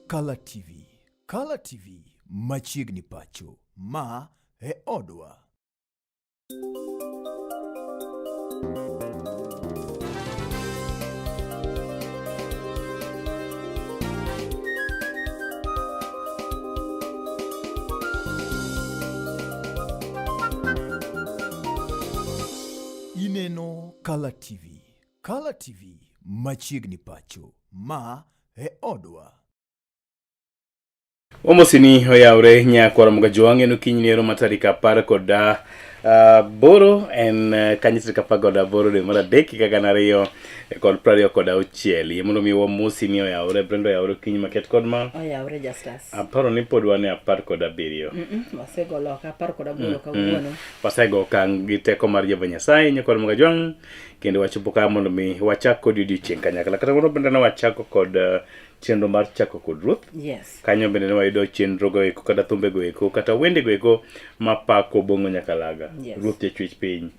Kala TV. Kala TV machiegni pacho. Ma e odwa. Ineno Kala TV. Kala TV machiegni pacho. Ma e odwa. Omosini oyawre nyakwar Mgajwang' en okinyi nero ma tarik apar kod aboro en kanyo tarik apar kod aboro dwe mar adek higa gana ariyo kod prariyo kod auchiel. Yie mondo mi wamosini oyawre Brenda oyawre okinyi maket kod ma. Oyawre Justus. Aparo ni pod wan e apar kod abiriyo. Wasego loka 18 kawuono. Wasego okang' gi teko mar Jehova Nyasaye nyakwar Mgajwang' kendo wachopo ka mondo mi wachak kod odiochieng' kanyakla. Kata kamano bende ne wachako kod chenro mar chako kod ruoth. Yes. Kanyo bende ne wayudo chenro go eko kata thumbe go eko kata wende go eko mapako Obong'o Nyakalaga. Yes. Ruoth jachwech piny.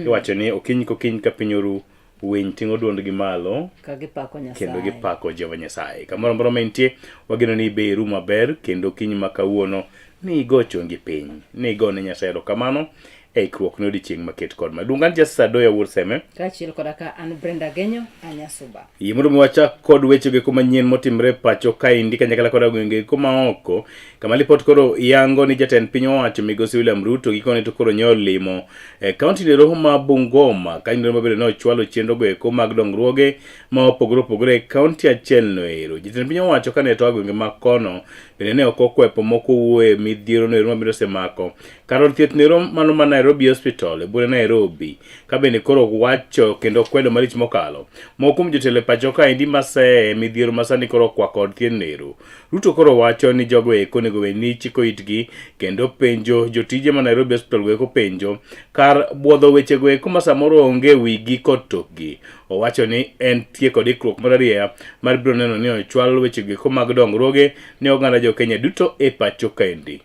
Iwacho ni okinyi kokinyi ka piny oru winy ting'o duondgi malo Ka gipako Nyasaye. kendo gipako Jehova Nyasaye. Kamoro amora ma intie, wageno ni ibe iru maber kendo okinyi ma kawuono ni igo chongi piny, ni igo ne Nyasaye erokamano e ikruok ne odiechieng' maket kod ma. Luonga ni Justice Adoya Wuod Seme. Kaachiel koda ka an Brenda Genyo, Anyasuba. Yie mondo mi wachak kod weche go eko manyien motimre e pacho kaendi kanyakla koda gwenge eko maoko kama lipot koro yango ni jatend piny owacho migosi William Ruto gikone to koro nyo olimo e kaunti nero ma Bungoma kanyo nero mabedo ne ochwalo chenro go eko mag dongruoge ma opogore opogore e kaunti achiel no ero. Jatend piny owacho kane toa gwenge ma kono bende ne ok okwepo moko wuoye midhiero no ero mabende osemako kar od thieth nero mano ma Nairobi Hospital e bure Nairobi ka bende koro wacho kendo kwedo malich mokalo. Moko kuom jotelo e pacho kaendi maseye midhiero ma sani koro okwako od thieth nero. Ruto koro wacho ni jogo eko onego bed ni chiko itgi kendo penjo jotije ma Nairobi Hospital go eko penjo kar buodho wechego eko ma samoro onge wigi kod tokgi. Owacho ni en tie kod ikruok mararieya mar biro neno ni ochwal wechego eko mag dongruoge ne oganda jo Kenya duto e pacho kaendi.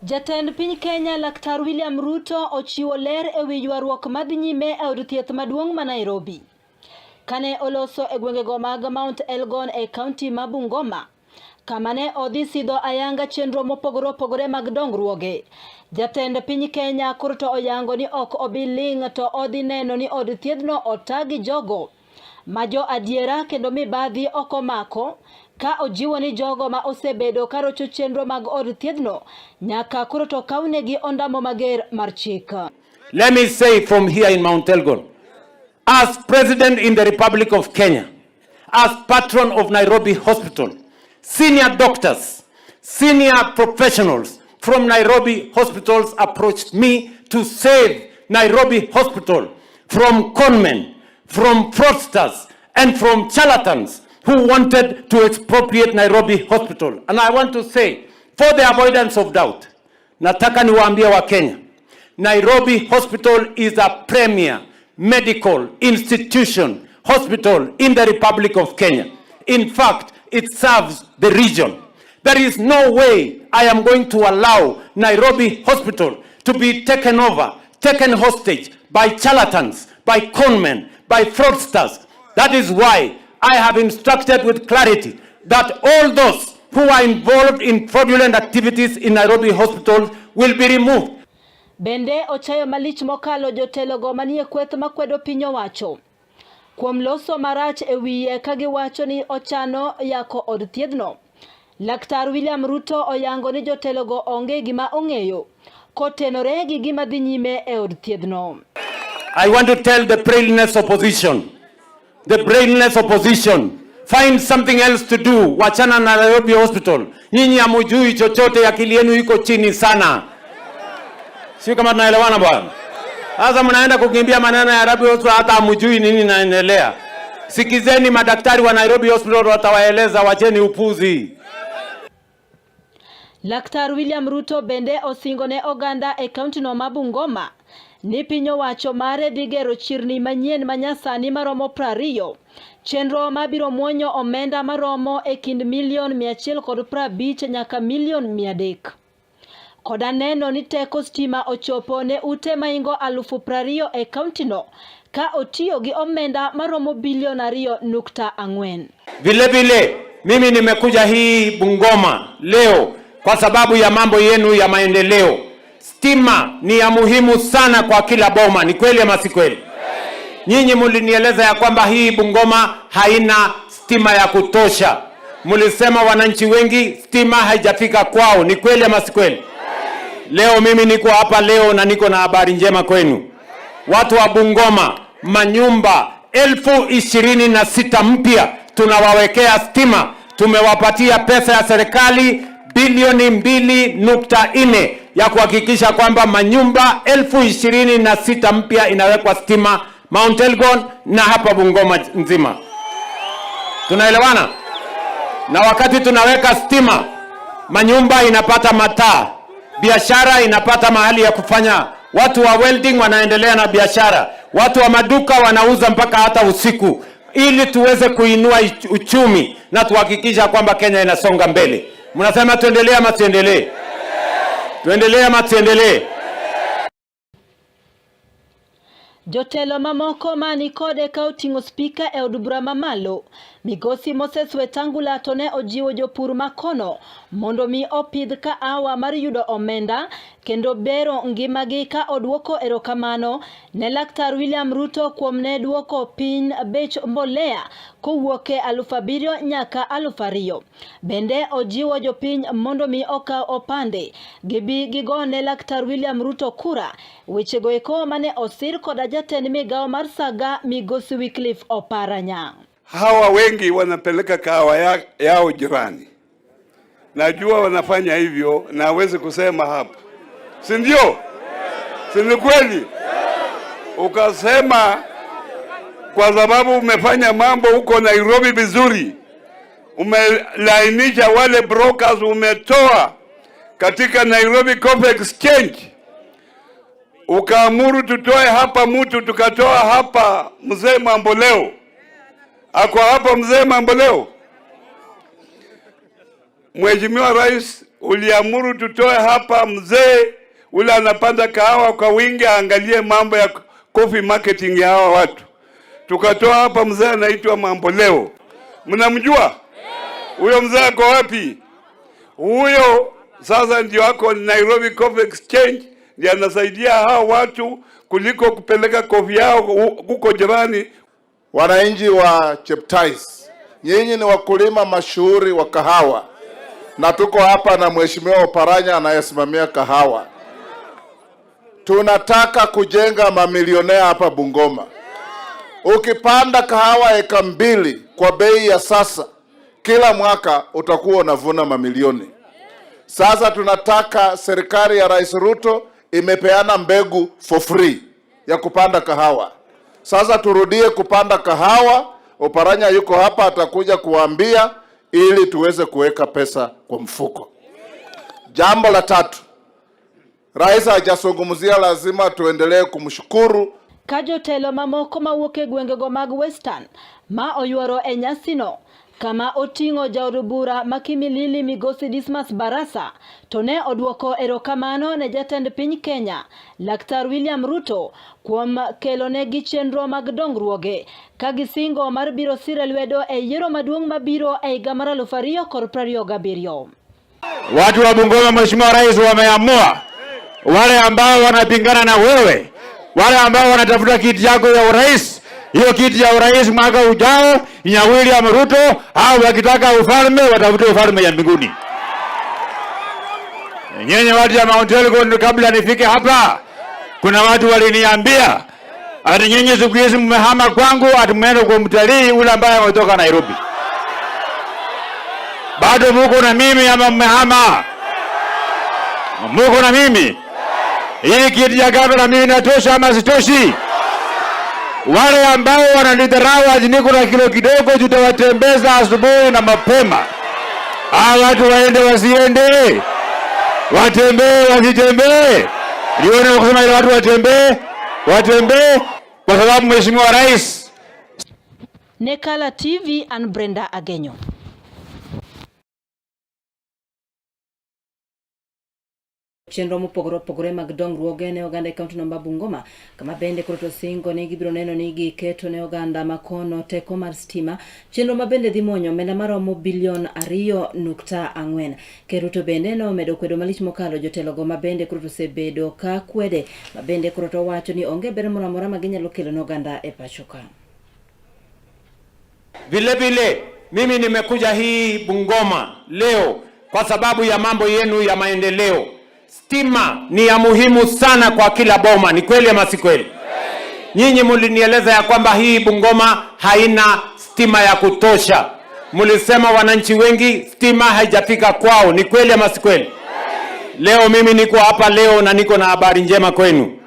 Jatend piny Kenya Laktar William Ruto ochiwo ler e wi ywaruok madhi nyime e od thieth maduong' ma Nairobi. Kane oloso e gwengego mag Mount Elgon e kaunti ma Bungoma, kama ne odhi sidho ayanga chenro mopogore opogore mag dongruoge. Jatend piny Kenya koro to oyango ni ok obi ling' to odhi neno ni od thiedhno ota gi jogo ma jo adiera kendo mibadhi ok omako ka ojiwo ni jogo ma osebedo ka rocho chenro mag od thiedhno nyaka koro to kawnegi ondamo mager mar chik. Let me say from here in Mount Elgon, as President in the Republic of Kenya, as patron of Nairobi Hospital, senior doctors, senior professionals from Nairobi hospitals approached me to save Nairobi Hospital from conmen, from fraudsters, and from charlatans who wanted to expropriate Nairobi Hospital. And I want to say, for the avoidance of doubt, nataka niwaambie wa Kenya, Nairobi Hospital is a premier medical institution hospital in the Republic of Kenya. In fact, it serves the region. There is no way I am going to allow Nairobi Hospital to be taken over, taken hostage by charlatans, by conmen, by fraudsters. That is why I have instructed with clarity that all those who are involved in fraudulent activities in Nairobi Hospital will be removed. Bende ochayo malich mokalo jotelogo manie kweth makwedo piny owacho kuom loso marach e wiye ka giwacho ni ochano yako od thiedhno. Laktar William Ruto oyango ni jotelogo onge gima ong'eyo kotenore gi gima dhi nyime e od thiedhno. I want to tell the brainless opposition, the brainless opposition, find something else to do. Wachana na Nairobi Hospital. Nyinyi hamujui chochote, akili yenu iko chini sana. Sio kama tunaelewana bwana? Sasa mnaenda kukimbia maneno ya Nairobi Hospital, hata hamujui nini inaendelea. Sikizeni madaktari wa Nairobi Hospital watawaeleza, wacheni upuzi. Laktar William Ruto bende osingo ne oganda e kauntino ma Bungoma ni piny owacho mare dhi gero chirni manyien manyasani maromo 20, chenro mabiro muonyo omenda maromo e kind milion 150 nyaka milion 300. Koda neno ni teko stima ochopo ne ute maingo 20,000 e kauntino ka otiyo gi omenda maromo bilion 2.4. Vile vile mimi nimekuja hii Bungoma leo kwa sababu ya mambo yenu ya maendeleo. Stima ni ya muhimu sana kwa kila boma, ni kweli ama si kweli? Nyinyi mulinieleza ya kwamba hii Bungoma haina stima ya kutosha. Mulisema wananchi wengi stima haijafika kwao, ni kweli ama si kweli? Leo mimi niko hapa leo na niko na habari njema kwenu, watu wa Bungoma, manyumba 26,000 mpya tunawawekea stima. Tumewapatia pesa ya serikali bilioni 2.4 ya kuhakikisha kwamba manyumba 26,000 mpya inawekwa stima Mount Elgon na hapa Bungoma nzima. Tunaelewana? Na wakati tunaweka stima, manyumba inapata mataa, biashara inapata mahali ya kufanya, watu wa welding wanaendelea na biashara, watu wa maduka wanauza mpaka hata usiku, ili tuweze kuinua uchumi na tuhakikisha kwamba Kenya inasonga mbele. Mnasema tuendelee ama tuendelee? Tuendelee ama tuendelee? Jotelo mamoko mani kode ka oting'o spika e od bura mamalo, Migosi Moses Wetangula to ne ojiwo jopur makono mondo mi opidh kaawa mar yudo omenda kendo bero ngimagi ka oduoko erokamano ne Laktar William Ruto kuom ne duoko piny bech mbolea kowuok e 7,000 nyaka 2,000. Bende ojiwo jopiny mondo mi okaw opande gibi gigone Laktar William Ruto kura. Wechego eko mane osir koda jatend migawo mar Saga Migosi Wycliffe Oparanya. Hawa wengi wanapeleka kahawa yao jirani, najua wanafanya hivyo na hawezi kusema hapa, si ndio? Si ni kweli? Ukasema kwa sababu umefanya mambo huko Nairobi vizuri, umelainisha wale brokers, umetoa katika Nairobi Coffee Exchange, ukaamuru tutoe hapa mtu, tukatoa hapa mzee Mamboleo. Ako hapa mzee Mamboleo. Mheshimiwa Rais, uliamuru tutoe hapa mzee ule anapanda kahawa kwa wingi, aangalie mambo ya coffee marketing ya hawa watu. Tukatoa hapa mzee anaitwa Mamboleo. Mnamjua huyo mzee? Ako wapi huyo? Sasa ndio ako Nairobi Coffee Exchange, ndiye anasaidia hao watu kuliko kupeleka coffee yao huko jirani. Wananchi wa Cheptais, nyinyi ni wakulima mashuhuri wa kahawa, na tuko hapa na Mheshimiwa Oparanya anayesimamia kahawa. Tunataka kujenga mamilionea hapa Bungoma. Ukipanda kahawa eka 2 kwa bei ya sasa, kila mwaka utakuwa unavuna mamilioni. Sasa tunataka serikali ya Rais Ruto imepeana mbegu for free ya kupanda kahawa. Sasa turudie kupanda kahawa. Oparanya yuko hapa, atakuja kuambia ili tuweze kuweka pesa kwa mfuko. Jambo la tatu, Rais hajazungumzia, lazima tuendelee kumshukuru. Ka jotelo mamoko mawuok e gwengego mag Western ma oyuoro e nyasino kama oting'o jaod bura ma Kimilili Migosi Dismas Barasa to ne oduoko erokamano ne jatend piny Kenya Laktar William Ruto kuom kelonegi chenro mag dongruoge ka gisingo mar biro sire lwedo e yiero maduong' mabiro e higa mar 2027. Watu wa Bungoma, Mheshimiwa Rais, wameamua wale ambao wanapingana na wewe, wale ambao wanatafuta kiti yako ya urais, hiyo kiti ya urais mwaka ujao ni ya William Ruto, au wakitaka ufalme watafute ufalme ya mbinguni. Nyenye watu ya Mount Elgon, kabla nifike hapa, kuna watu waliniambia ati nyinyi siku hizi mmehama kwangu, ati mmeenda kwa mtalii ule ambaye ametoka Nairobi. Bado muko na mimi ama mmehama? Muko na mimi? Hii kiti ya gavana mimi natosha ama sitoshi? Wale ambao wananidharau ati niko na kilo kidogo, tutawatembeza asubuhi na mapema. Hawa watu waende wasiende? Watembee wasitembee? Nione kusema ile watu watembee, watembee, kwa sababu Mheshimiwa Rais. Nekala TV and Brenda Agenyo. Chenro mopogore opogore mag dongruoge ne oganda e kaontino ma Bungoma, kama bende koro to singo ni gibiro neno ni giketo ne oganda ma kono teko mar stima, chenro ma bende dhi muonyo omenda maromo bilion 2.4. Ker Ruto bende nomedo kwedo malich mokalo jotelogo ma bende koro to osebedo ka kwede, ma bende koro to wacho ni onge ber moro amora ma ginyalo kelo ne oganda e pacho ka. Vile vile mimi nimekuja hii Bungoma leo kwa sababu ya mambo yenu ya maendeleo. Stima ni ya muhimu sana kwa kila boma, ni kweli ama si kweli? Nyinyi mulinieleza ya kwamba hii Bungoma haina stima ya kutosha. Mulisema wananchi wengi stima haijafika kwao, ni kweli ama si kweli? Leo mimi niko hapa leo na niko na habari njema kwenu.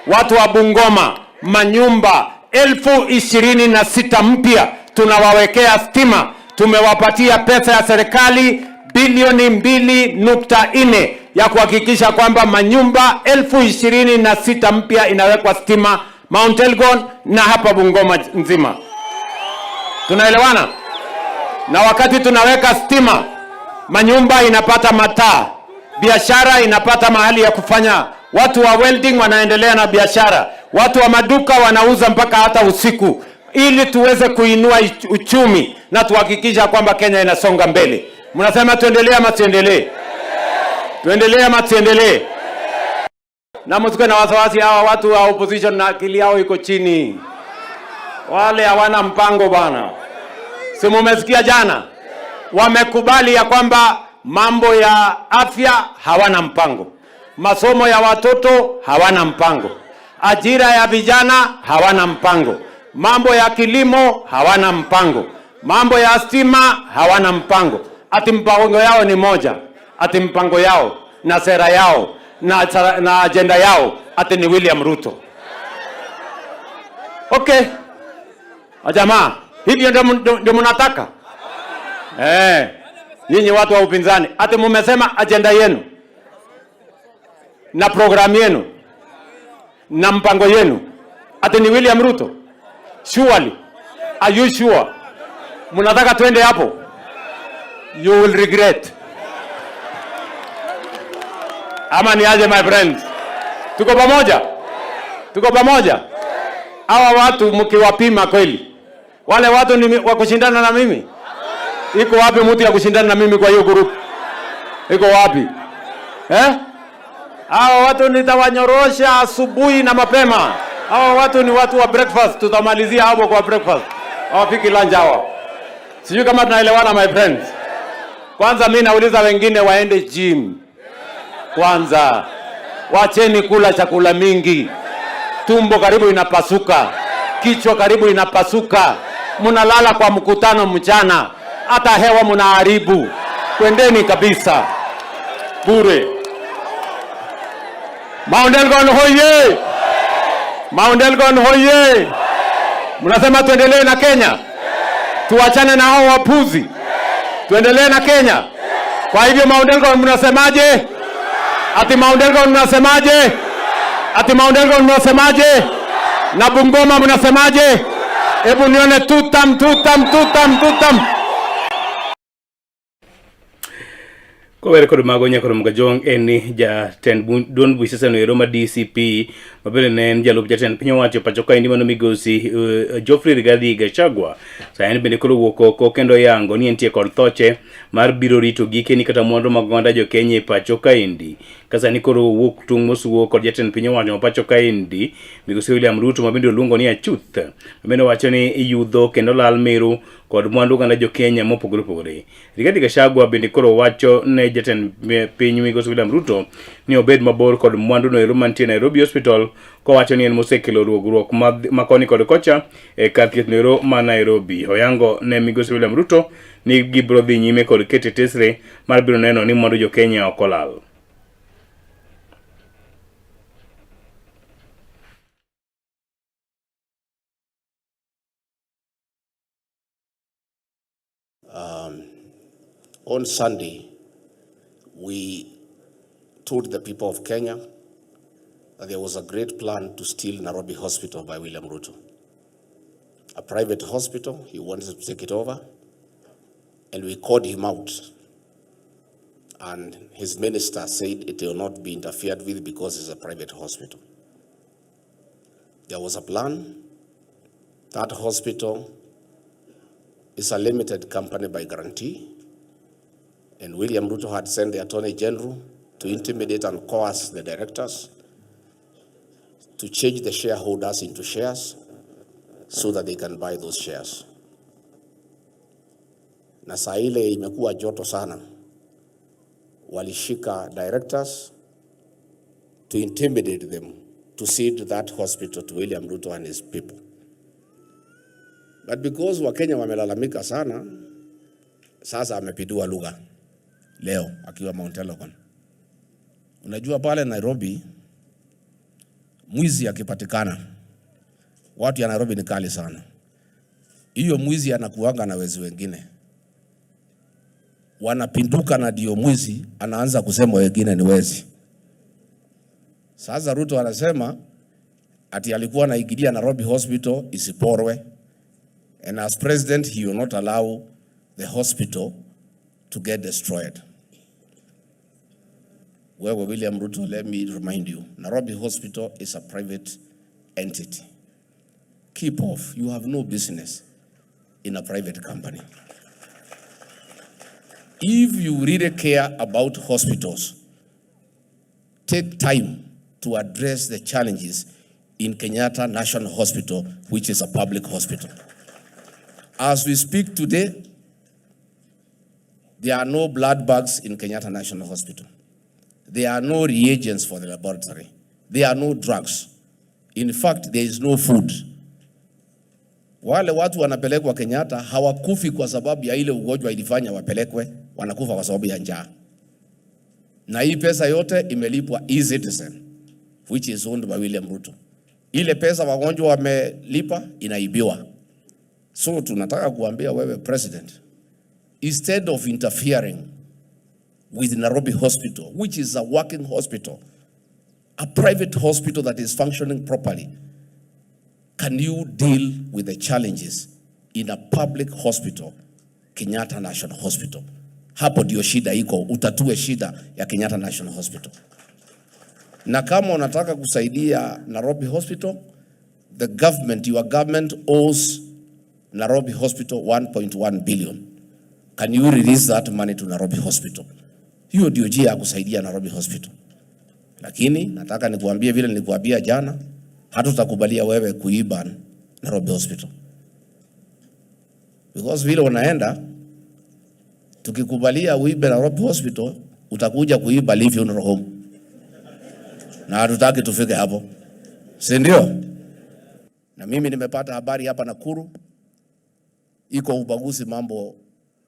Watu wa Bungoma, manyumba 26,000 mpya tunawawekea stima. Tumewapatia pesa ya serikali bilioni 2.4 ya kuhakikisha kwamba manyumba 26,000 mpya inawekwa stima Mount Elgon na hapa Bungoma nzima. Tunaelewana? Na wakati tunaweka stima, manyumba inapata mataa, biashara inapata mahali ya kufanya, watu wa welding wanaendelea na biashara, watu wa maduka wanauza mpaka hata usiku, ili tuweze kuinua uchumi na tuhakikisha kwamba Kenya inasonga mbele. Mnasema tuendelee ama tuendelee? Tuendelee ama tuendelee? Na msikuwe na wasiwasi, hawa watu wa opposition na akili yao iko chini, wale hawana mpango bana. Si mumesikia jana wamekubali ya kwamba mambo ya afya hawana mpango, masomo ya watoto hawana mpango, ajira ya vijana hawana mpango, mambo ya kilimo hawana mpango, mambo ya stima hawana mpango. Ati mpango yao ni moja, ati mpango yao na sera yao na agenda yao ati ni William Ruto. Okay, jamaa, hivyo ndio mnataka? Nyinyi watu wa upinzani, ati mumesema agenda yenu na programu yenu na mpango yenu ati ni William Ruto? Surely, are you sure? Mnataka twende hapo? You will regret. Ama ni aje, my friends? Tuko pamoja? Tuko pamoja? Hawa watu mkiwapima kweli, wale watu ni wa kushindana na mimi? Iko wapi mtu ya kushindana na mimi kwa hiyo group? Iko wapi? Hawa watu nitawanyorosha asubuhi na mapema. Hawa watu ni watu wa breakfast, tutamalizia hapo kwa breakfast. Hawafiki lunch hawa. Sijui kama tunaelewana my friends. Kwanza mimi nauliza wengine waende gym. Kwanza wacheni kula chakula mingi. Tumbo karibu inapasuka, kichwa karibu inapasuka. Mnalala kwa mkutano mchana, hata hewa mnaharibu. Kwendeni kabisa bure. Mount Elgon hoye! Mount Elgon hoye! Mnasema tuendelee na Kenya? Tuachane na hao wapuzi, tuendelee na Kenya. Kwa hivyo Mount Elgon mnasemaje? Ati Mount Elgon mnasemaje? Ati Mount Elgon mnasemaje? Na Bungoma mnasemaje? Hebu nione tutam, tutam, tutam, tutam. Kowere kod mago nyakoro Mgajong en ni jatend duond buch siasa no ero ma DCP ma bende ne en jalup jatend piny owacho pacho kaendi mano migosi Geoffrey Rigathi Gachagua. Sani bende koro wuok oko kendo yango ni entie kod thoche mar biro rito gikeni kata mwandu mag oganda jo Kenya e pacho kaendi. Ka sani koro owuok tung' mosuo kod jatend piny owacho ma pacho kaendi migosi William Ruto ma bende oluongo ni achuth ma bende owacho ni iyudho kendo lal meru kod mwandu oganda jo Kenya mopogore opogore. Rigathi Gachagua bende koro wacho ne jatend piny migosi William Ruto ni obed mabor kod mwandu no ero mantie Nairobi Hospital kowacho ni en mosekelo ruogruok ma koni kod kocha e kar thieth no ero ma Nairobi. Oyango ne migosi William Ruto ni gibiro dhi nyime kod kete tesre mar biro neno ni mwandu jo Kenya ok olal. On Sunday, we told the people of Kenya that there was a great plan to steal Nairobi Hospital by William Ruto. A private hospital, he wanted to take it over, and we called him out. And his minister said it will not be interfered with because it's a private hospital. There was a plan. That hospital is a limited company by guarantee. And William Ruto had sent the Attorney General to intimidate and coerce the directors to change the shareholders into shares so that they can buy those shares. Na saa ile imekuwa joto sana, walishika directors to intimidate them to cede that hospital to William Ruto and his people. But because Wakenya wamelalamika sana, sasa amepindua lugha leo akiwa Mount Elgon. Unajua pale Nairobi mwizi akipatikana, watu ya Nairobi ni kali sana. Hiyo mwizi anakuanga na wezi wengine wanapinduka, na ndio mwizi anaanza kusema wengine ni wezi. Sasa Ruto anasema ati alikuwa anaingilia Nairobi Hospital isiporwe, and as president he will not allow the hospital to get destroyed. Wewe William Ruto, let me remind you, Nairobi Hospital is a private entity. Keep off. You have no business in a private company. If you really care about hospitals, take time to address the challenges in Kenyatta National Hospital, which is a public hospital. As we speak today, there are no blood bags in Kenyatta National Hospital. There are no reagents for the laboratory. There are no drugs. In fact, there is no food. Wale watu wanapelekwa Kenyatta hawakufi kwa sababu ya ile ugonjwa ilifanya wapelekwe, wanakufa kwa sababu ya njaa. Na hii pesa yote imelipwa e-Citizen, which is owned by William Ruto. Ile pesa wagonjwa wamelipa inaibiwa. So tunataka kuambia wewe president, instead of interfering with Nairobi Hospital, which is a working hospital, a private hospital that is functioning properly, can you deal with the challenges in a public hospital, Kenyatta National Hospital? Hapo ndio shida iko, utatue shida ya Kenyatta National Hospital. Na kama unataka kusaidia Nairobi Hospital, the government, your government owes Nairobi Hospital 1.1 billion. Can you release that money to Nairobi Hospital? Hiyo ndio njia ya kusaidia Nairobi Hospital. Lakini nataka nikuambie vile nilikuambia jana, hatutakubalia wewe kuiba Nairobi Hospital. Because vile unaenda, tukikubalia uibe Nairobi Hospital, utakuja kuiba Lee Funeral Home. Na hatutaki tufike hapo, si ndio? Na mimi nimepata habari hapa Nakuru iko ubaguzi mambo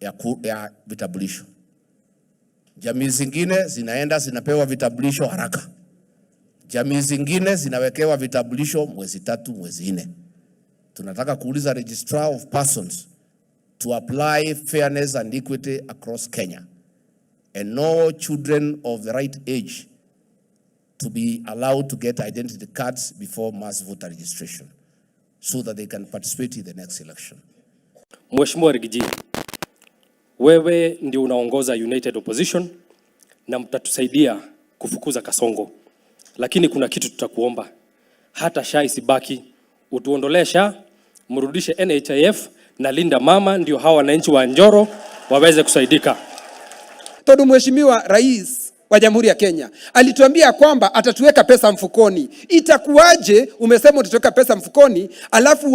ya vitambulisho. Jamii zingine zinaenda zinapewa vitambulisho haraka, jamii zingine zinawekewa vitambulisho mwezi tatu, mwezi nne. Tunataka kuuliza Registrar of Persons to apply fairness and equity across Kenya and no children of the right age to be allowed to get identity cards before mass voter registration so that they can participate in the next election. Mheshimiwa Riggy G, wewe ndio unaongoza United Opposition na mtatusaidia kufukuza Kasongo, lakini kuna kitu tutakuomba, hata SHA isibaki, utuondolee SHA, mrudishe NHIF na Linda Mama, ndio hawa wananchi wa Njoro waweze kusaidika. Tondu Mheshimiwa Rais wa Jamhuri ya Kenya alituambia kwamba atatuweka pesa mfukoni. Itakuwaje umesema utatuweka pesa mfukoni, alafu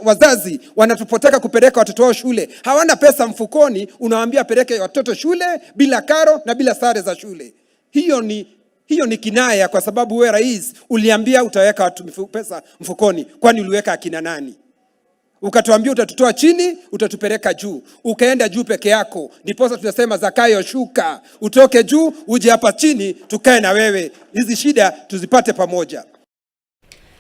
wazazi wanatupoteka kupeleka watoto wao shule, hawana pesa mfukoni, unawaambia peleke watoto shule bila karo na bila sare za shule? Hiyo ni kinaya, kwa sababu wewe rais uliambia utaweka watu pesa mfukoni. Kwani uliweka akina nani? Ukatuambia utatutoa chini, utatupeleka juu, ukaenda juu peke yako. Ndiposa tunasema Zakayo, shuka, utoke juu uje hapa chini, tukae na wewe, hizi shida tuzipate pamoja.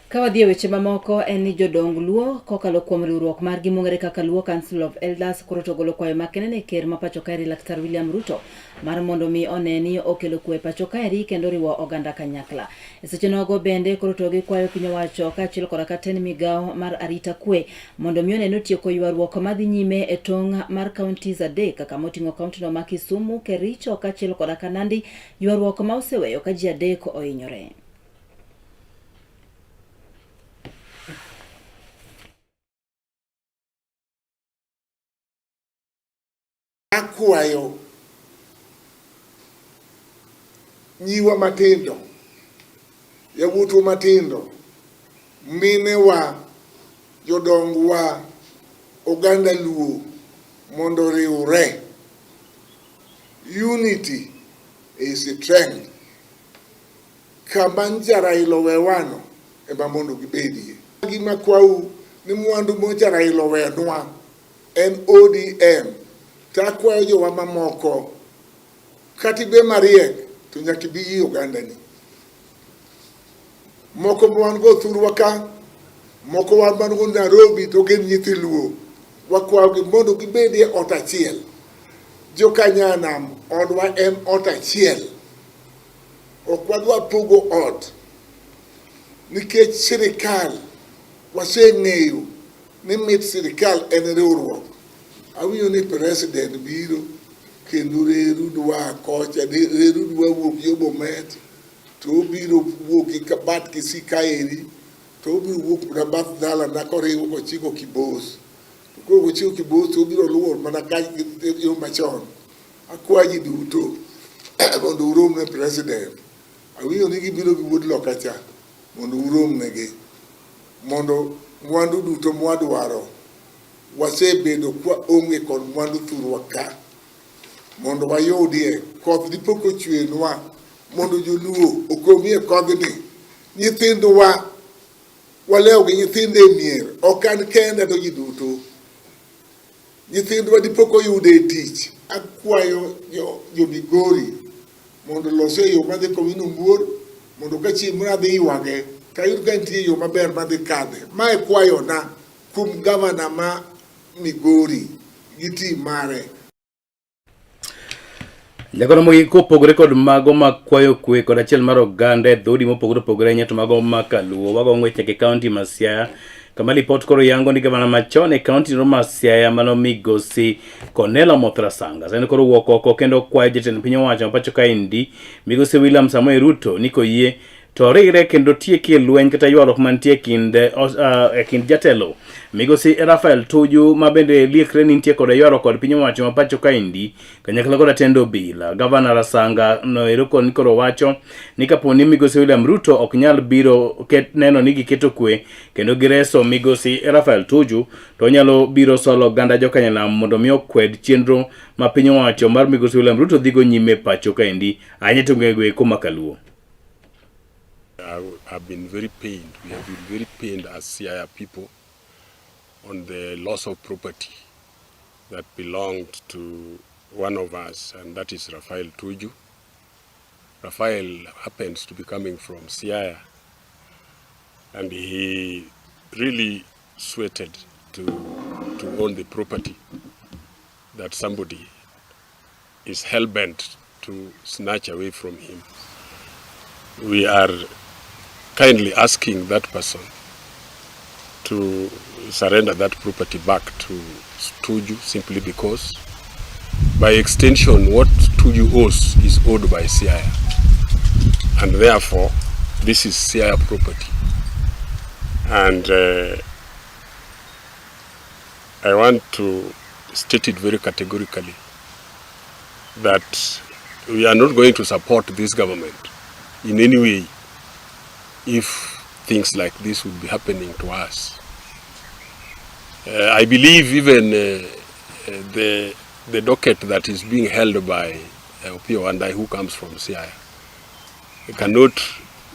Ka wadhi e weche mamoko en ni jodong Luo kokalo kuom riwruok margi mong'ere kaka Luo Council of Elders koro to ogolo kwayo makende ne ker ma pacho kaeri Laktar William Ruto mar mondo mi one ni okelo kwe e pacho kaeri kendo riwo oganda kanyakla. E seche nogo bende koro to gikwayo piny owacho kaachiel koda ka tend migawo mar arita kwe mondo mi one ni otieko ywaruok madhi nyime e tong' mar counties adek kama oting'o kauntino ma Kisumu, Kericho kaachiel koda ka Nandi, ywaruok ma oseweyo ka ji adek ohinyore. Akwayo nyiwa matindo, yawuotwa matindo, minewa, jodongwa, oganda Luo mondo oriwre. Unity is strength. Kama nja Raila owewano ema mondo gibedie. Gima kwau ni mwandu mocha Raila owenwa en ODM to akwayo jowa mamoko kata ibe mariek to nyaka ibi yi ogandani. Moko ma wan go thurwa ka, moko wan man go Nairobi to gin nyithi Luo. Wakwayogi mondo gibedie ot achiel. Jokanyanam odwa en ot achiel. Ok wadwa pogo ot nikech sirikal waseng'eyo ni mit sirikal en riwruok. Awinjo ni president biro kendo reru dwa kocha, reru dwa wuok yo Bomet to obiro wuok gi bat Kisii kaeri to obiro wuok mana bath dalana koriwo kochiko Kibos. To koro kochiko Kibos to obiro luwo mana ka yo machon. Akwa ji duto mondo urom ne president. Awinjo ni gibiro gi wuod loka cha mondo urom negi mondo mwandu duto mwadwaro wasebedo kwa onge kod mwandu thurwa ka mondo wayudie koth dipo kochwenwa mondo joluo okomie kodhni nyithindwa walewo gi nyithindo e mier ok an kenda to ji duto Nyithindwa dipo koyudo e tich. Akwayo jo Migori mondo olos e yo madhi Kowino Ombuor mondo ka chieng' moro adhi ywage to ayud ka nitie yo maber madhi kadhe. Ma e kwayona kuom gavana ma Migori gi team mare. Jagono mogik kopogore kod mago ma kwayo kwe kod achiel mar oganda e dhoudi mopogore opogore ahinya to mago ma kaluo wago ng'wech nyaka e kaunti ma Siaya kama lipot koro yango ni gavana machon e kaunti no ma Siaya mano migosi Cornel Omoth Rasanga sani koro wuok oko kendo kwayo jatend piny owacho ma pacho kaendi migosi William Samoei Ruto ni koyie to oriwre kendo tiekie lweny kata ywaruok mantie kind, e kind jatelo migosi Rafael Tuju ma bende liekre ni nitie kod ywaruok kod piny owacho ma pacho kaendi kanyakla kod atend obila. Gavana Rasanga noero koni koro wacho ni kapo ni migosi William Ruto ok nyal biro ket, neno ni giketo kwe kendo gireso migosi Rafael Tuju to onyalo biro solo oganda jokanyanam mondo mi okwed chenro ma piny owacho mar migosi William Ruto dhigo nyime pacho kaendi ahinya to gwenge eko ma kaluo. I have been very pained. We have been very pained as Siaya people on the loss of property that belonged to one of us, and that is Rafael Tuju. Rafael happens to be coming from Siaya, and he really sweated to, to own the property that somebody is hell-bent to snatch away from him. We are kindly asking that person to surrender that property back to Tuju simply because by extension what Tuju owes is owed by Siaya and therefore this is Siaya property and I want to state it very categorically that we are not going to support this government in any way if things like this would be happening to us. I believe even the, the docket that is being held by Opiyo Wandayi, who comes from Siaya, cannot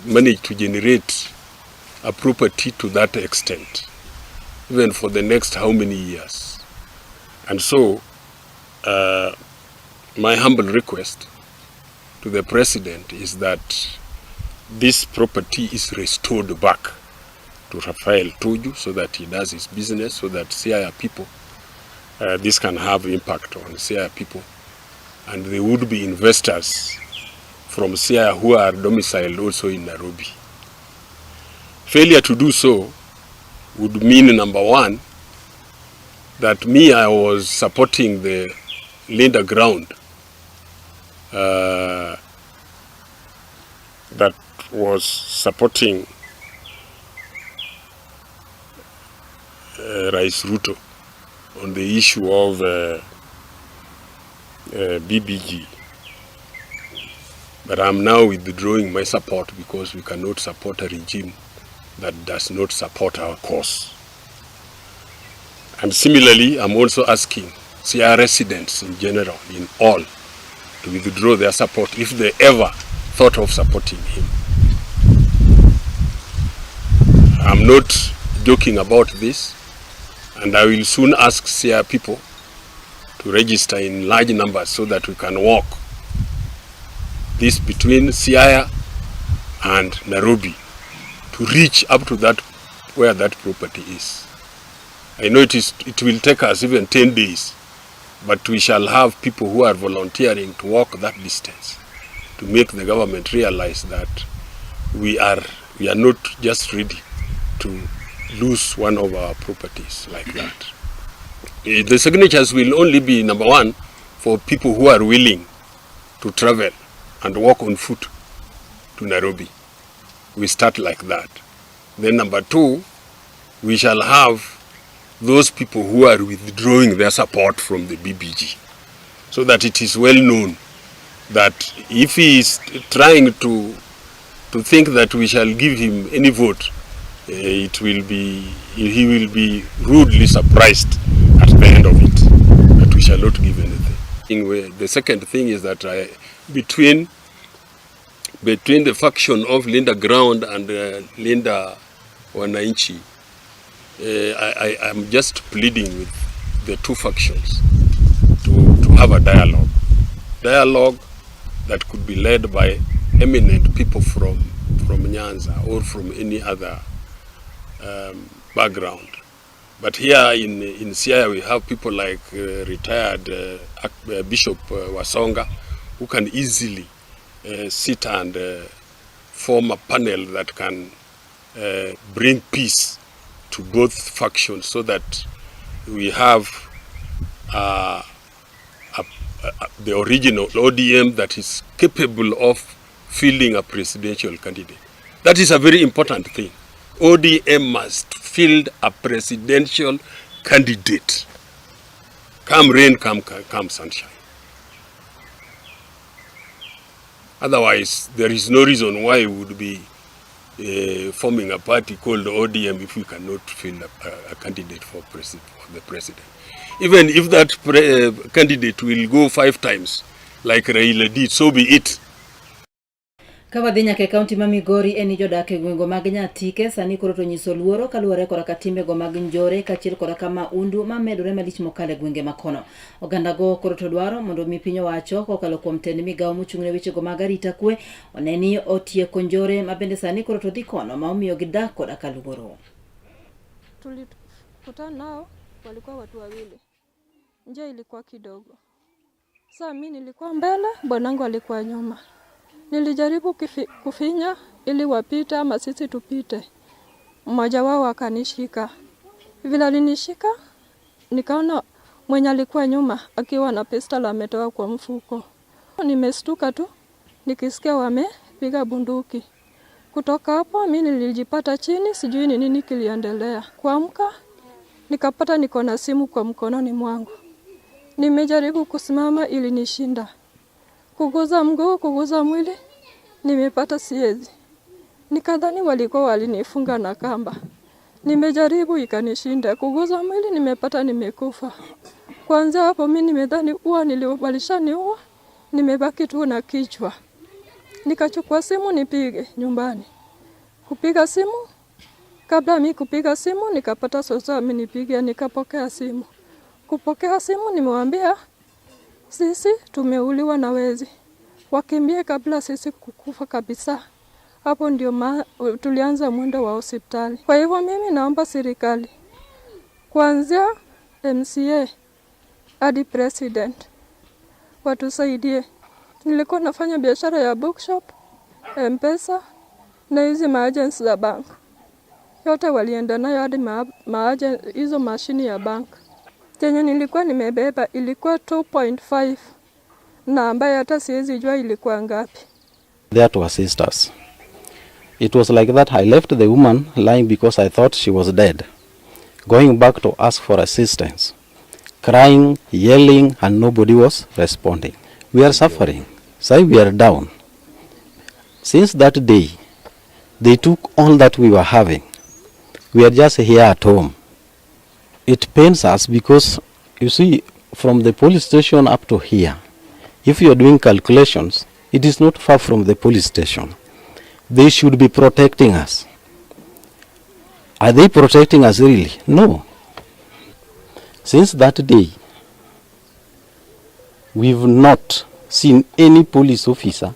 manage to generate a property to that extent, even for the next how many years. And so, my humble request to the president is that this property is restored back to Raphael Tuju so that he does his business, so that Siaya people, this can have impact on Siaya people. And there would be investors from Siaya who are domiciled also in Nairobi. Failure to do so would mean, number one, that me, I was supporting the Linda Ground that was supporting Rais Ruto on the issue of BBG. But I'm now withdrawing my support because we cannot support a regime that does not support our cause. And similarly, I'm also asking Siaya residents in general, in all, to withdraw their support if they ever thought of supporting him. I'm not joking about this, and I will soon ask Siaya people to register in large numbers so that we can walk this between Siaya and Nairobi to reach up to that where that property is. I know it will take us even 10 days, but we shall have people who are volunteering to walk that distance to make the government realize that we are not just ready to lose one of our properties like that. The signatures will only be, number one, for people who are willing to travel and walk on foot to Nairobi. We start like that. Then number two, we shall have those people who are withdrawing their support from the BBG, so that it is well known that if he is trying to think that we shall give him any vote, he will be rudely surprised at the end of it, that we shall not give anything. The second thing is that between the faction of Linda Ground and Linda Wananchi, I am just pleading with the two factions to have a dialogue. Dialogue that could be led by eminent people from Nyanza or from any other background. But here in Siaya we have people like retired Bishop Wasonga, who can easily sit and form a panel that can bring peace to both factions, so that we have the original ODM that is capable of fielding a presidential candidate. That is a very important thing. ODM must field a presidential candidate. Come rain, come sunshine. Otherwise, there is no reason why we would be forming a party called ODM if we cannot field a candidate for the president. Even if that candidate will go 5 times, like Raila did, so be it. Ka wadhi nyaka e kaunti ma Migori, en ni jodak e gwenge mag Nyatike sani koro to nyiso luoro kaluwore koda ka timbego mag njore kaachiel koda ka maundu mamedore malich mokalo e gwenge makono. Oganda go koro to dwaro mondo mi piny owacho kokalo kuom tend migawo mochung' ne wechego mag arita kwe one ni otieko njore ma bende sani koro to dhi kono ma omiyo gidak koda ka luoro. Tulikutana nao walikuwa watu wawili, njia ilikuwa kidogo. Saa mi nilikuwa mbele, bwanangu alikuwa nyuma. Nilijaribu kufinya ili wapite ama sisi tupite. Mmoja wao akanishika. Vile alinishika, nikaona mwenye alikuwa nyuma akiwa na pistol ametoa kwa mfuko. Nimestuka tu nikisikia wamepiga bunduki. Kutoka hapo mi nilijipata chini, sijui ni nini kiliendelea. Kuamka nikapata niko na simu kwa mkononi mwangu. Nimejaribu kusimama ili nishinda. Kuguza mguu, kuguza mwili, nimepata siezi. Nikadhani walikuwa walinifunga na kamba. Nimejaribu ikanishinda. Kuguza mwili nimepata nimekufa. Kwanza hapo mimi nimedhani huwa walishaniua, nimebaki tu na kichwa. Nikachukua simu nipige nyumbani. Kupiga simu, kabla mimi kupiga simu nikapata sosa amenipigia, nikapokea simu. Kupokea simu nimewambia sisi tumeuliwa na wezi. Wakimbie kabla sisi kukufa kabisa. Hapo ndio ma, tulianza mwendo wa hospitali. Kwa hivyo mimi naomba serikali kuanzia MCA hadi president watusaidie. Nilikuwa nafanya biashara ya bookshop, M-Pesa na hizi maagents za bank, yote walienda nayo hadi ma hizo mashini ya bank. Chenye nilikuwa nimebeba ilikuwa 2.5 na ambaye hata siwezi jua ilikuwa ngapi. There to assist us. It was like that I left the woman lying because I thought she was dead. Going back to ask for assistance. Crying, yelling, and nobody was responding. We are suffering. Say we are down. Since that day, they took all that we were having. We are just here at home. It pains us because, you see, from the police station up to here, if you are doing calculations, it is not far from the police station. They should be protecting us. Are they protecting us really? No. Since that day, we've not seen any police officer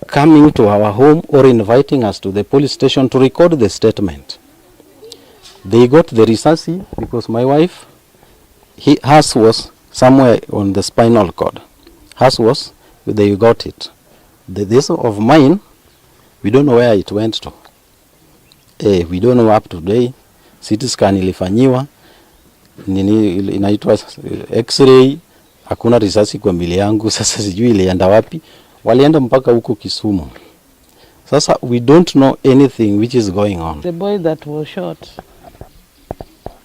coming to our home or inviting us to the police station to record the statement. They got the risasi because my wife, hers was somewhere on the spinal cord. Hers was, they got it. This of mine, we don't know where it went to. We don't know up to today. CT scan ilifanyiwa, nini inaitwa x-ray, hakuna risasi kwa mwili yangu. Sasa sijui ilienda wapi. Walienda mpaka huko Kisumu. Sasa we don't know anything which is going on. The boy that was shot,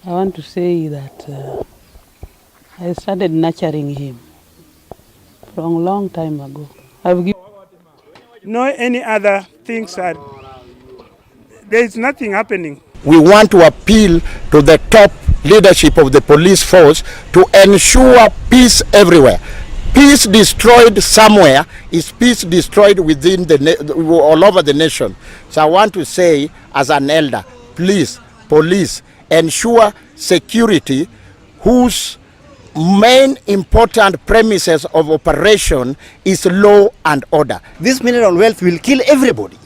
I want to say that I started nurturing him from a long time ago. I've given no any other things are, there is nothing happening. We want to appeal to the top leadership of the police force to ensure peace everywhere. Peace destroyed somewhere is peace destroyed within the all over the nation. So I want to say, as an elder, please, police, ensure security whose main important premises of operation is law and order. This mineral wealth will kill everybody.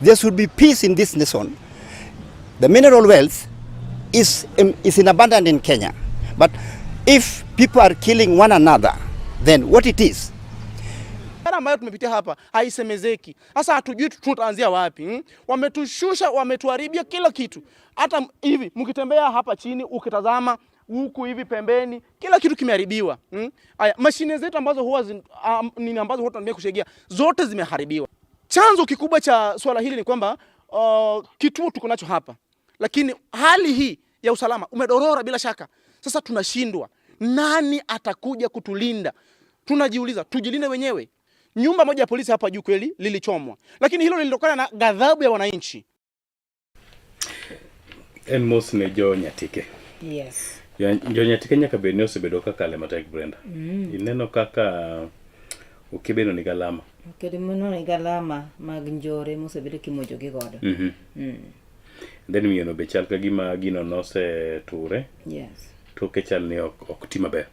There should be peace in this nation. The mineral wealth is in abundance in Kenya. But if people are killing one another, then what it is? Ambayo tumepitia hapa haisemezeki. Sasa hatujui tutaanzia wapi? Wametushusha, wametuharibia kila kitu. Hata hivi mkitembea hapa chini, ukitazama huku hivi pembeni, kila kitu kimeharibiwa. Aya, mashine zetu ambazo huwa nini ambazo huwa tunatumia kushegia zote zimeharibiwa. Chanzo kikubwa cha swala hili ni kwamba kituo tuko nacho hapa, lakini hali hii ya usalama umedorora bila shaka. Sasa tunashindwa, nani atakuja kutulinda? Tunajiuliza, tujilinde wenyewe. Nyumba moja ya polisi hapa juu kweli lilichomwa, lakini hilo lilitokana na ghadhabu ya wananchi. En mos ne jo Nyatike. Yes. Jo Nyatike nyaka bed ni osebedo ka kale matek, Brenda. Ineno kaka okebedo ni galama. Okedo ni galama mag njore mosebedo kimonjo gi godo. Then miyono be chal ka gima gino noseture. Yes. Toke chal ni ok ti maber.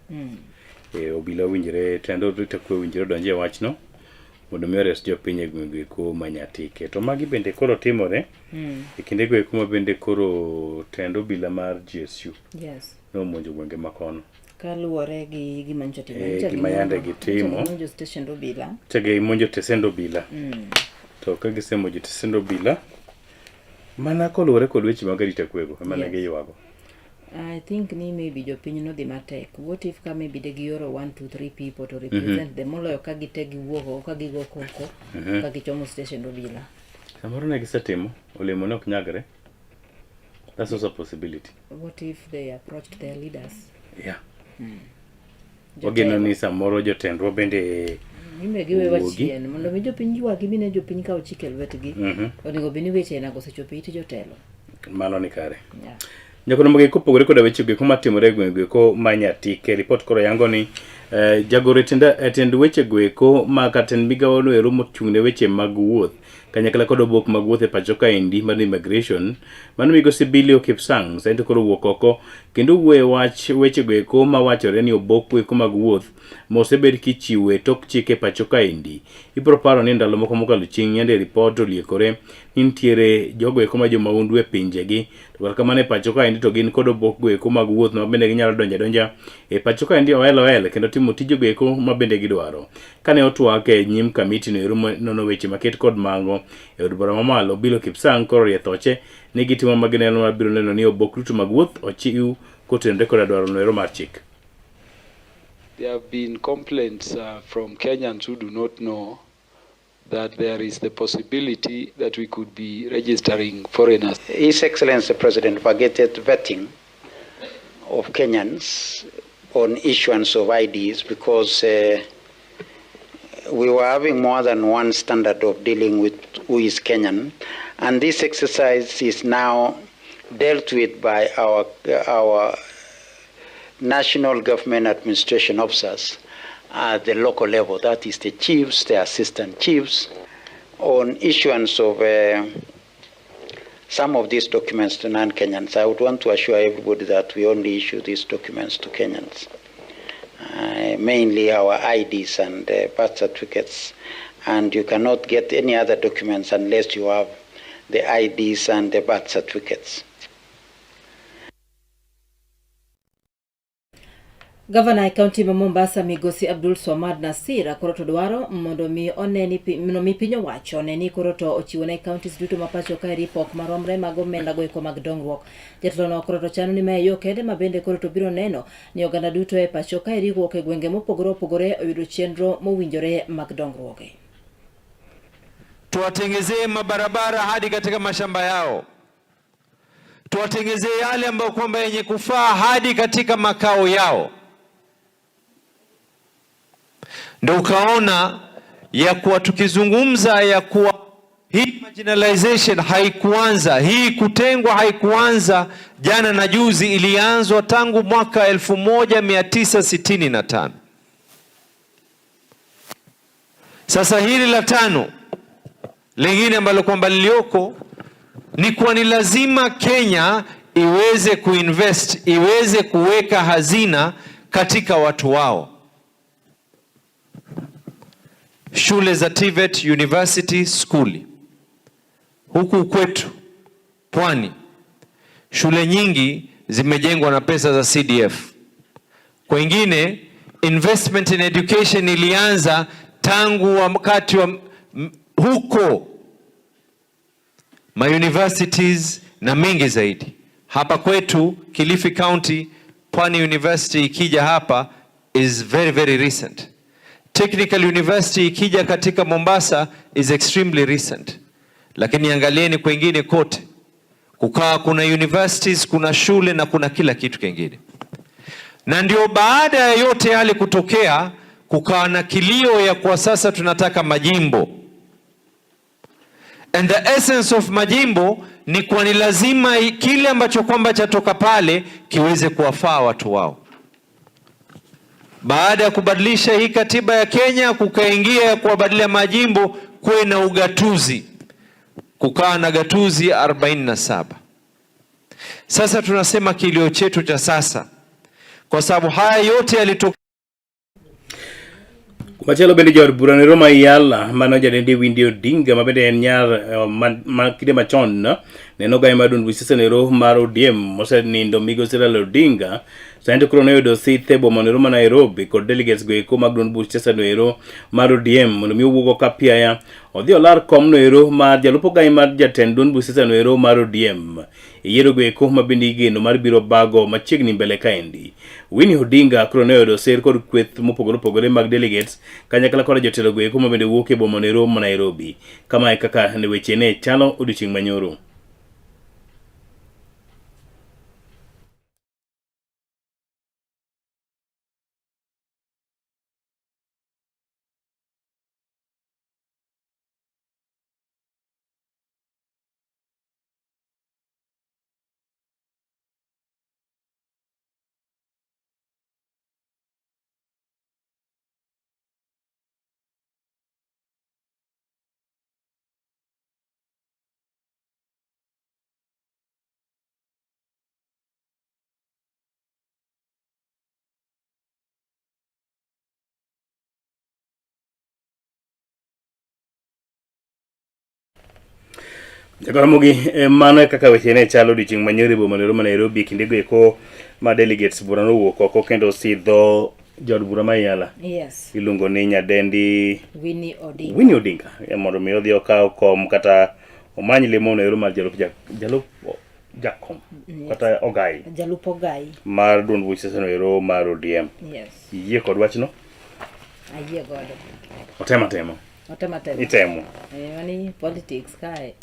Obila owinjore, tend orita kwe owinjore odonje e wachno mondo mi ores jopiny e gwenge eko ma Nyatike. To magi bende koro timore e kinde go eko ma bende koro tend obila mar GSU nomonjo gwenge ma kono. Kaluwore gi gima nyocha timore. Gima yande gitimo. Nyocha station obila. Nyocha gimonjo tesend obila. To ka gisemonjo tesend obila, mana koluwore kod weche mag arita kwego ema ne giywago. I think ni maybe jopiny nodhi matek. What if ka maybe de gioro 1 2 3 people to represent them, moloyo ka gite giwuok oko ka gigo koko ka gichomo station obila. Samoro ne gisetimo, olemo ne ok nyagre. That's also a possibility. What if they approached their leaders? Yeah. Wageno ni samoro jotendwa bende Mime giwewa owuogi. Chien mondo mi jopiny ywagi mine jopiny kawo chike e lwetgi. Onego bed ni weche enago osechopo e it jotelo. Mano ni kare. Yeah. Nyakono magi kopogore koda weche go eko matimore e gwenge go eko ma Nyatike, ripot koro yango ni Jagoro e tend weche goeko ma katend migawo no ero mochung' ne weche mag wuoth kanyakla kod obok mag wuoth e pacho kaendi mar immigration mano migosi Billy Kipsang sani to koro owuok oko kendo owuoyo e wach weche goeko mawachore ni obok goeko mag wuoth mosebed kichiwo e tok chik e pacho kaendi. Ibiro paro ni ndalo moko mokalo chieng' yande ripot oliekore ni nitiere jogo eko ma jomaundu e pinjegi to kata kamano e pacho kaendi to gin kod obok goeko mag wuoth ma bende ginyalo donjo adonja e pacho kaendi oel oel kendo timo tije goeko ma bende gidwaro. Kane otwak e nyim kamiti no ero nono weche maket kod mango e od bura mamalo, Bilo Kipsang koro orie thoche ni gitimo ma gineno mar biro neno ni obok duto mag wuoth ochiw kotenore koda dwaro no ero mar chik. There have been complaints from Kenyans who do not know that there is the possibility that we could be registering foreigners. His Excellency President vacated vetting of Kenyans on issuance of IDs because we were having more than one standard of dealing with who is Kenyan, and this exercise is now dealt with by our national government administration officers at the local level, that is the chiefs, the assistant chiefs, on issuance of some of these documents to non-Kenyans. I would want to assure everybody that we only issue these documents to Kenyans, mainly our IDs and birth certificates, and you cannot get any other documents unless you have the IDs and the birth certificates. Gavana e kaunti ma Mombasa Migosi Abdul Swamad Nasir koro to dwaro mondo mi one ni mondo mi piny owacho one ni koro to ochiwo ne counties duto ma pacho kae pok maromre mag omenda go eko mag dongruok. Jatelo no koro to chano ni mae yo kende ma bende koro to biro neno ni oganda duto e pacho kae wuok e gwenge mopogore opogore oyudo chenro mowinjore mag dongruoge. Tuwatengezee mabarabara hadi katika mashamba yao, tuwatengezee yale ambayo kwamba yenye kufaa hadi katika makao yao. Ndio ukaona ya kuwa tukizungumza ya kuwa hii marginalization haikuanza, hii kutengwa haikuanza jana na juzi, ilianzwa tangu mwaka 1965. Sasa hili la tano lingine ambalo kwamba lilioko ni kuwa ni lazima Kenya iweze kuinvest, iweze kuweka hazina katika watu wao. Shule za TVET University School huku kwetu Pwani, shule nyingi zimejengwa na pesa za CDF. Kwengine investment in education ilianza tangu wakati wa huko ma universities na mengi zaidi. Hapa kwetu Kilifi County, Pwani University ikija hapa is very very recent. Technical University ikija katika Mombasa is extremely recent. Lakini angalieni kwengine kote, kukawa kuna universities, kuna shule na kuna kila kitu kingine. Na ndio baada ya yote yale kutokea, kukawa na kilio ya kwa sasa tunataka majimbo. And the essence of majimbo ni kwa ni lazima kile ambacho kwamba chatoka pale kiweze kuwafaa watu wao. Baada ya kubadilisha hii katiba ya Kenya, kukaingia kuwabadilia majimbo kuwe na ugatuzi, kukawa na gatuzi 47. Sasa tunasema kilio chetu cha sasa, kwa sababu haya yote yalitokea. Machielo bende jaod bura nero ma Yala mano jadendi Windy Odinga ma bende en nyar ma kinde machon neno ogaye mar duond buch siasa nero mar ODM mosenindo migosi Raila Odinga sani to koro noyudo sith e boma nero ma Nairobi kod delegates go eko mag duond buch siasa noero mar ODM mondo mi owuog oko apiaya odhi olar kom noero mar jalup ogaye mar jatend duond buch siasa noero mar ODM e yiero go eko ma bende igeno mar biro bago machiegni mbele kaendi. Winnie Odinga koro ne oyudo sir kod kweth mopogore opogore mag delegates kanyakla kod jotelo go eko ma bende wuok e boma nero ma Nairobi. Kama e kaka ne weche ne chalo odiochieng' manyoro. Jagaramogi, eh, mano e kaka weche ne chalo odiochieng' ma nyoro e boma nero ma Nairobi e kindego eko ma delegates bura nowuok oko kendo sidho jaod bura ma Yala Yes. iluongo ni nyadendi Winnie Odinga. Winnie Odinga eh, mondo mi odhi okaw kom kata omany lemo no ero mar jalup jalup jakom Yes. kata ogai Jalup ogai. mar duond buch siasa no ero mar ODM. Yes. Iyie kod wachno? Ayie godo. Otemo atema. Otemo atema. Itemo. Eh, mani politics kae.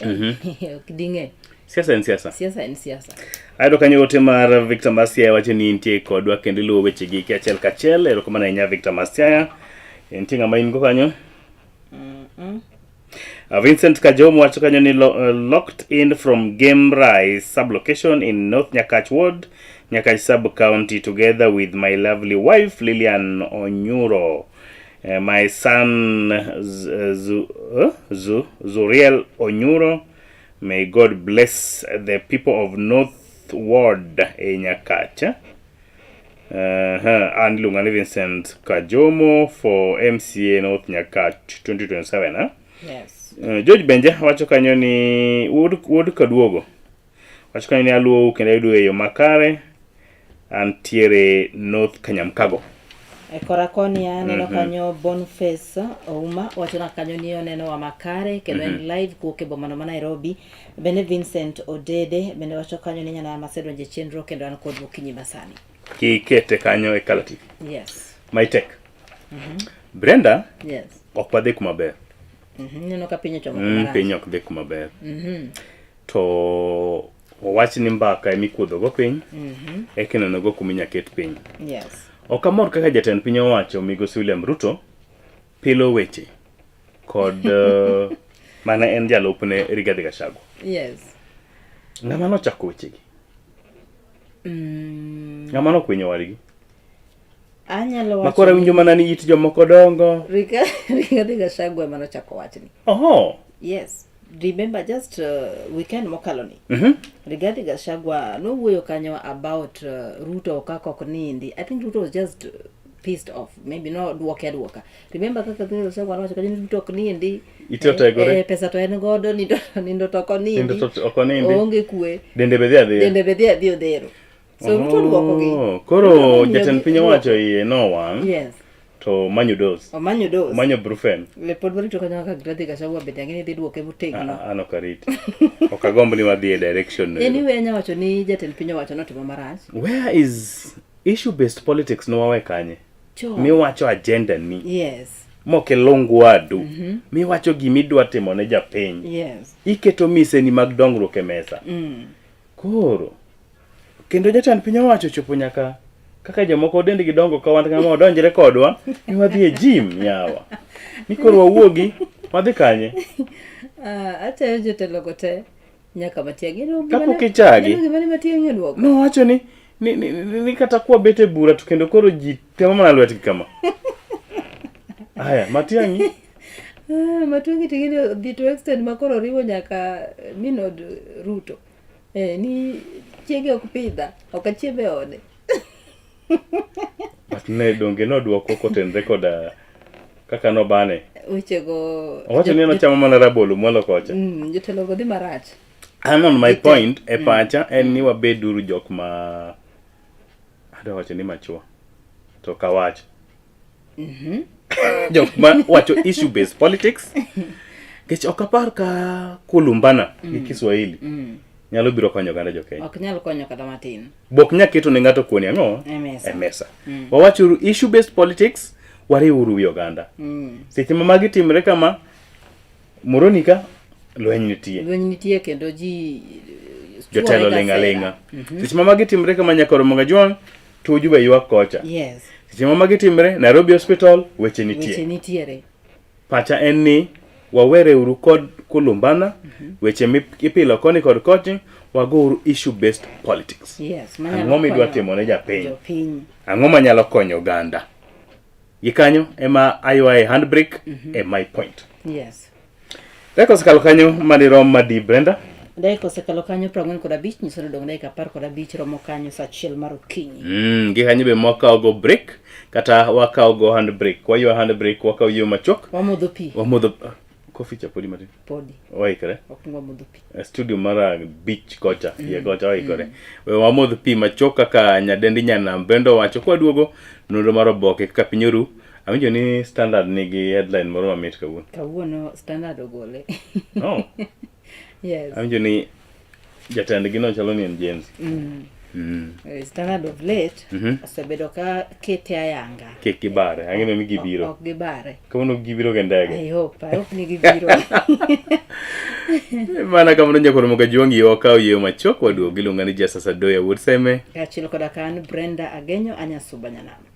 Ok ding'e. Siasa en siasa. Siasa en siasa. Ayudo kanyo ote mar Victor Masiaya wacho ni intie kodwa kendo iluwo wechegi achiel kachiel. Erokamano ahinya Victor Masiaya. Nitie ng'ama in go kanyo? Vincent Kajom wacho kanyo ni locked in from Game Rise sub-location in North Nyakach Ward, Nyakach sub-county, together with my lovely wife Lilian Onyuro, my son Zuriel Onyuro. May God bless the people of North Ward e Nyakach. And iluonga ni Vincent Kajomo for MCA North Nyakach 2027. Eh? Yes. George Benja wacho kanyo ni wuod Kaduogo wacho kanyo ni aluwou kendo ayudo e yo makare antiere North Kanyamkago. E kora koni aneno kanyo Boniface Ouma wacho na kanyo ni oneno wa makare kendo en live kuwuok e bomano ma Nairobi. Bende Vincent Odede bende wacho kanyo ni nyana masedonje chenro kendo an kod okinyi masani. Kikete kanyo e Kala TV. Yes. My take. Brenda, Yes. ok wadhi kuma ber. Neno ka piny ochomo kuma rach. Piny ok dhi kuma ber. To wawach ni mbaka ema ikuodho go piny, eka ineno go kuma inya ket piny. Yes. Ok amor kaka jatend piny owacho migosi William Ruto pilo weche kod mana en jalupne Rigathi Gachagua. Yes. Ng'ama nochako wechegi? Ng'ama nokwinyo wadgi? Anyalo wacho Makoro awinjo mana ni it jomoko dongo. Rigathi Gachagua ema nochako wachni. Oho. Yes. Remember just weekend mokalo ni. Rigathi Gachagua nowuoyo kanyo about Ruto kaka ok nindi. I think Ruto was just pissed off. Maybe no duoke aduoka. Remember kaka Rigathi Gachagua nowacho kanyo ni Ruto ok nindi. Ite otegore. Pesa to en godo, nindo to ok onindi. Nindo to ok onindi. Oonge kwe. Dende be dhi adhiya. Dende be dhi adhiya odhero. So Ruto duoko gi. Oh, koro Ruto jatend piny duoko. owacho iye nowang'. Yes. To omanyo dose. Omanyo dose. Omanyo brufen. Le pod warito kanyo kaka Rigathi Gachagua bende ang'e ni dhi duoke motegno. An ok ariti. Ok agomb ni wadhi e direction no. Anyway, anya wacho ni jatend piny owacho notimo marach. Where is issue based politics nowawe kanye? Chon. Miwacho agenda ni. Yes. Mok ilung wadu. Miwacho gima idwa timo ne japiny. Yes. Iketo miseni mag dongruok e mesa. Koro kendo jatend piny owacho chopo nyaka kaka jomoko dendgi dongo ka wan kama odonjre kodwa ni wadhi e gym yawa. Ni koro wawuogi wadhi kanye? Achayo jotelo go te nyaka Matiang'i. Ineno gima Kapok ne- ichagi. ineno gima ne Matiang'i oduoko? Nowacho ni kata kwabet e bura to kendo koro ji temo mana lwetgi kama. Aya, Matiang'i Matiang'i ting'eni odhi to extend ma koro oriwo nyaka min od Ruto. Ni chiege ok pidha, ok achiem e ode. But ne donge nodwoko kotenre koda kaka nobane. Wechego Owacho ni en ochamo mana rabolo mwalo kocha. Jotelo go dhi marach. An on my point e pacha en ni wabeduru jok ma adwa wacho ni machua to ok awach. Jok ma wacho issue based politics. Nikech ok apar ka kulumbana gi Kiswahili nyalo biro konyo oganda jo Kenya. Ok nyal konyo kata matin. Bok nya keto ne ng'ato kuoni ang'o? E mesa. E mesa. Wawachuru issue based politics, wariwuru wi oganda. Seche ma magi timre kama, Moronika lweny nitie. Lweny nitie kendo ji Jotelo chuore ling' ga aling'a. sera. Seche ma magi timre kama nyakoro Mogajwang' Tuju be ywak kocha. Yes. Seche ma magi timre Nairobi Hospital weche nitie. Weche nitiere. Pacha en ni wawere uru kod kulumbana, weche mipilo koni kod kochi, wagouru issue based politics. Yes, manyalo Ang'o midwa konyo timo ne japiny? Jopiny. Ang'o manyalo konyo oganda? Gi kanyo ema aywaye handbrake e my point. Yes. Dakika osekalo kanyo madirom madi Brenda. Dakika osekalo kanyo 45 nyiso ni odong' dakika 15 romo kanyo saa 1 mar okinyi. Gi kanyo be mwakawo go break kata wakawo go handbrake. Waywa handbrake, wakawo yo machuok. Wamodho pi. Wamodho. Kofi cha podi matin. Podi. Waikore. Wakwongo wamodho pi. E studio mar abich kocha, iye kocha waikore. We wamodh pi machok kaka nyadendi nyanam Brenda owacho kwaduogo nonro mar oboke kaka piny oru. Awinjo ni Standard nigi headline moro mamit kawuono. Kawuono Standard ogole. Oh. Yes. Awinjo ni jatendgi no chalo ni en James. Standard of late osebedo ka kete ayanga. Kik gibare, ang'eyo ni gibiro. Ok gibare. Kawuono gibiro gi ndege. I hope ni gibiro. Mana kamano nyakwar Moga Juang' wakawo yieyo machuok waduogo iluonga ni Jasas Adoya wuod Seme. Kaachiel koda ka an Brenda Agenyo Anyasuba Nyanam.